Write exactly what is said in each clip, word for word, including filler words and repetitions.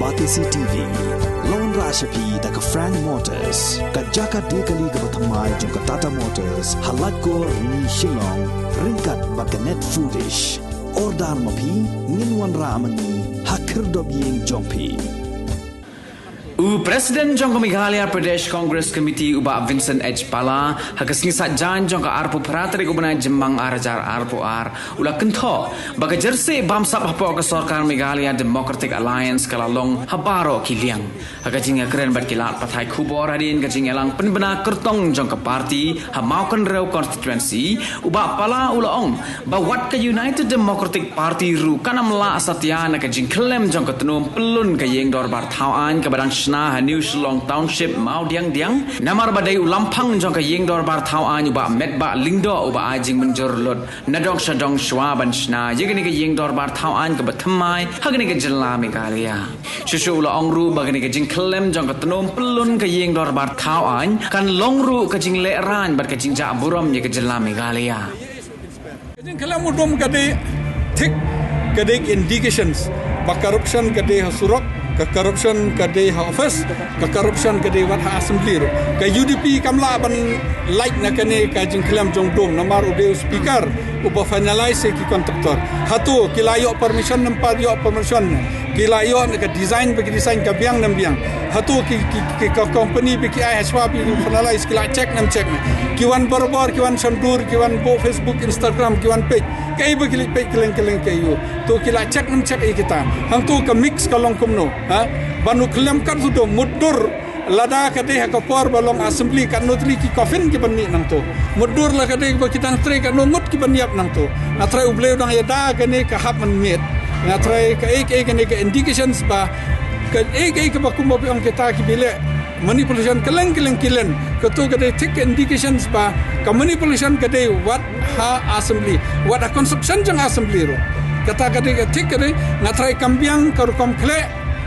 Batesi T V. Long rah sha phi da ka Frank Motors, ka jaka de kali kaba thymmai jong ka Tata Motors, ha Laitkor Rni Shillong, ryngkat bad ka Net Foodish. Order ma phi, ngin wanrah ma ngi ha khyrdop ïing jong phi. U President jong ka Meghalaya Pradesh Congress Committee u Bah Vincent H Pala, ha ka sngi Saitjaiñ jong ka arphew phra tarik u bnai Jymmang ar hajar arphew ar, u la kynthoh ba ka jersey bamsap hapoh ka sorkar Meghalaya Democratic Alliance ka la long ha baroh ki liang. Ha ka jingïakren bad ki lad pathai khubor hadien ka jingïalang pynbna kyrtong jong ka party ha Mawkynrew constituency, u Bah Pala u la ong ba wat ka United Democratic Party ruh kan ym lah satia na ka jingkhyllem jong ka tnum pyllun ka ïing dorbar thaw aiñ kaba dang shna ha New Shillong Township Mawdiangdiang, namar ba dei u lamphang jong ka ïing dorbar thaw aiñ u Bah Metbah Lyngdoh uba ai jingmynjur lut na dong sha dong shuwa ban shna ïa kane ka ïing dorbar thaw aiñ kaba thymmai ha kane ka jylla Meghalaya. Shuh shuh u la ong ruh ba kane ka jingkhyllem jong ka tnum pyllun ka ïing dorbar thaw aiñ kan long ruh ka jinglehrain bad ka jingjah burom ïa ka jylla Meghalaya. Ka jingkhyllem u dum ka dei thik, ka dei indications ba corruption ka dei ha surok, ka corruption ka dei ha office, ka corruption ka dei wat ha assembly ruh. Ka U D P kam lah ban lait na kane ka jingkhyllem jong u dum namar u dei u speaker uba finalize ïa ki contractor. Hato ki la ïoh permission ne ym pat ïoh permission? Ki la ïoh na ka design ba ki design ka biang ne ym biang? Hato ki, ki, ki ka company ba ki ai ha shwa ba ki finalize ki la check ne ym check ne? Ki wan barabor, ki wan shon dur, ki wan buh Facebook, Instagram, ki wan page. Kaei ba ki leit peit kylleng kylleng kaei u? To ki la check ne ym check ïa kita? Hangto ka mix ka long kumno, ha? Ban u khyllem kat u dum, mutdur lada ka dei ha ka por ba long assembly katno tylli ki coffin ki ban mih nangto. Mutdur la ka dei ba ki dang trei katno ngut ki ban ïap nangto. Nga trai U Blei u dang ïada kane ka hap mynmiet. Nga trai kaei kaei kane ka indications ba kaei kaei kaba kumba phi ong kita ki ba leh manipulation kylleng kylleng ki len. Kato ka dei thik ka indications ba ka manipulation ka dei wat ha assembly, wat ha construction jong assembly ruh. Kata ka dei ka thik ka dei. Nga trai kam biang ka rukom khleh,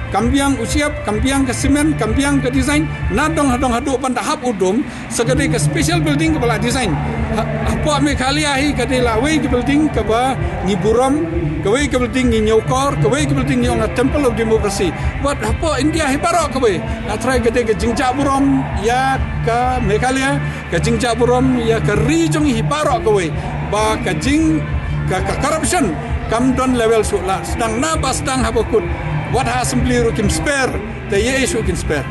kam biang u shyiap, kam biang ka cement, kam biang ka design, na dong ha dong haduh ban da hap u dum, sa ka dei ka special building kaba la design. Ha, hapoh Meghalaya hi ka dei la wei ka building kaba ngi burom, kawei ka building ngi ñiewkor, kawei ka building ngi ong a Temple of Democracy. Wat hapoh India hi baroh kawei. Nga trai ka dei ka jingjah burom ïa ka Meghalaya, ka jingjah burom ïa ka ri jong ngi hi baroh kawei. Ba ka jing, ka, ka corruption kam don level shuh, la sdang na ba sdang haba kut. Wat ha assembly ruh kim spare, te ïa shuh kin spare.